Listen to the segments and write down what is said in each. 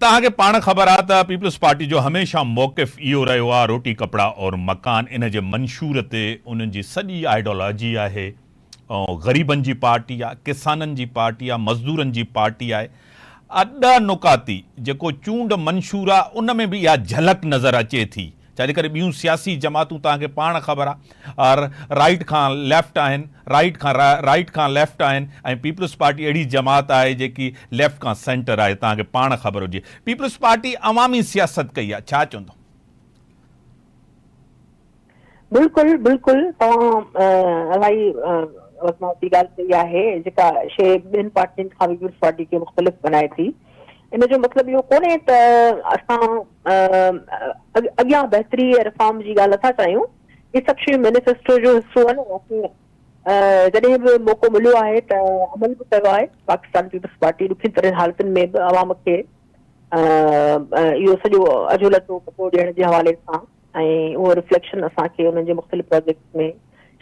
توهان کي پاڻ خبر آ ته پيپلز پارٽي جو هميشه موقف اهو رهيو آ روٽي ڪپڙا اور مڪان ان جي منشور تي انهن جي سڄي آئيڊالاجي آهي غريبن جي پارٽي آ ڪسانن جي پارٽي آ مزدورن جي پارٽي آهي ڏهه نقاطي جيڪو چونڊ منشور آ ان ۾ به اها جهلڪ نظر اچي ٿي. ڇا جي ڪري ٻيون سياسي جماعتون توهان کي پاڻ خبر آ رائيٽ کان ليفٽ آهن رائيٽ کان رائيٽ کان ليفٽ آهن ۽ پيپلز پارٽي اهڙي جماعت آهي جيڪي ليفٽ کان سينٽر آهي توهان کي پاڻ خبر هجي پيپلز پارٽي عوامي سياست ڪئي آ ڇا چوندو. بلڪل بلڪل توهان الاهي وزنائتي ڳالهه ڪئي آهي جيڪا شيء ٻين پارٽين کان پيپلز پارٽي کي مختلف بنائي ٿي ان جو مطلب اهو ڪونهي ته اسان اڳيان بهتري ۽ ريفارم جي ڳالهه نٿا چاهيون. اهي سڀ شيون مينيفيسٽو جو حصو آهن ۽ اسين جڏهن به موقعو مليو آهي ته عمل به ڪيو آهي. پاڪستان پيپلز پارٽي ڏکين ترين حالتن ۾ به عوام کي اهو سڄو اجهو لٽو ڪپڙو ڏيڻ جي حوالي سان ۽ اهو ريفليڪشن اسان کي انهن جي مختلف پراجيڪٽس ۾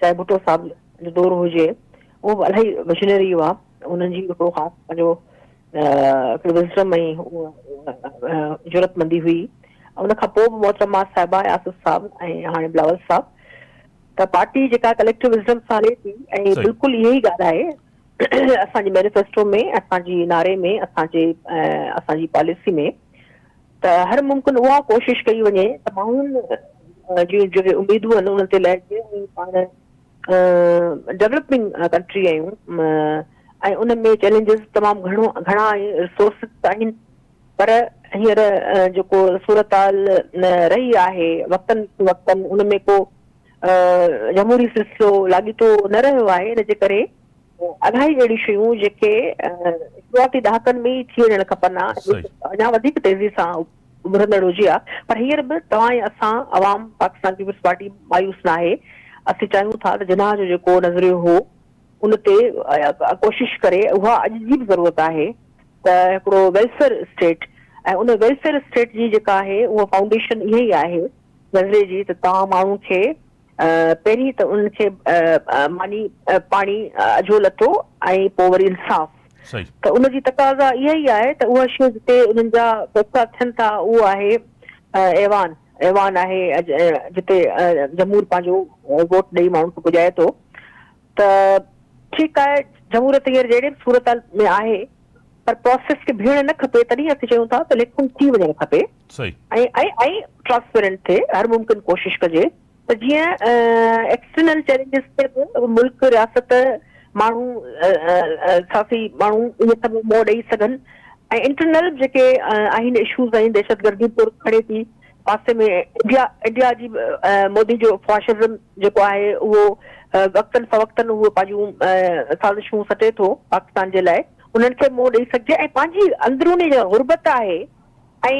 چاهي ڀٽو صاحب جو دور هجي اهو به الاهي وشنري هئا انهن جي هڪڙو خاص پنهنجو هڪڙي وزڊم ۽ جرئتمندي هئي. ان کان پوء به محترمه صاحبه ۽ آصف صاحب ۽ هاڻي بلاول صاحب ته پارٽي جيڪا ڪليڪٽو وزڊم سان هلي ٿي ۽ بلڪل اها ئي ڳالهه آهي اسان جي مينيفيسٽو ۾ اسان جي نعري ۾ اسان جي اسان جي پاليسي ۾ ته هر ممڪن اها ڪوشش ڪئي وڃي ته ماڻهن جون جيڪي اميدون آهن انهن تي لهجي ۽ پاڻ ڊولپنگ ڪنٽري آهيون ۽ ان ۾ چئلينجز تمام گهڻو گهڻا آهن ريسورسز آهن پر هينئر جيڪو صورتحال رهي آهي وقتن فوقتن ان ۾ ڪو جمهوري سلسلو لاڳيتو نه رهيو آهي ان جي ڪري الاهي اهڙيون شيون جيڪي شروعاتي ڏهاڪن ۾ ئي ٿي وڃڻ کپن ها اڃا وڌيڪ تيزي سان اڀرندڙ هجي ها پر هينئر به توهان ۽ اسان عوام پاڪستان پيپلز پارٽي مايوس ناهي اسين چاهيون ٿا ته جناح جو جيڪو نظريو هو ان تي ڪوشش ڪري اها اڄ جي به ضرورت آهي ته هڪڙو ويلفيئر اسٽيٽ ۽ ان ويلفيئر اسٽيٽ جي جيڪا آهي اها فائونڊيشن اها ئي آهي نظريي جي ته توهان ماڻهو کي پهرين ته انهن کي ماني پاڻي اجهو لٿو ۽ پوء وري انصاف ته ان جي تقاضا اها ئي آهي ته اها شيء جتي انهن جا فيصلا ٿين ٿا اهو آهي ايوان ايوان آهي جتي جمهور پنهنجو ووٽ ڏئي ماڻهن کي پڄائي ٿو ته ٺيڪ آهي جمهوريت هينئر جهڙي به صورتحال ۾ آهي پر پراسيس کي بيهڻ نه کپي تڏهن اسين چئون ٿا ته اليڪشن ٿي وڃڻ کپي ۽ ۽ ۽ ٽرانسپيرنٽ ٿئي هر ممڪن ڪوشش ڪجي ته جيئن ايڪسٽرنل چئلينجز تي به ملڪ رياست ماڻهو سياسي ماڻهو اهي سڀ منهن ڏئي سگهن ۽ انٽرنل جيڪي آهن اشوز آهن دهشتگردي طور کڻي ٿي پاسي ۾ انڊيا انڊيا جي مودي جو فاشزم جيڪو آهي اهو وقتن فوقتن اهو پنهنجون سازشون سٽي ٿو پاڪستان جي لاء انهن کي منهن ڏئي سگهجي ۽ پنهنجي اندروني جيڪا غربت آهي ۽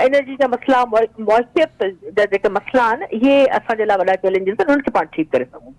انرجي جا مسئلا معيشت جا جيڪي مسئلا آهن اهي اسان جي لاء وڏا چئلينجز آهن انهن کي پاڻ ٺيڪ ڪري سگهون.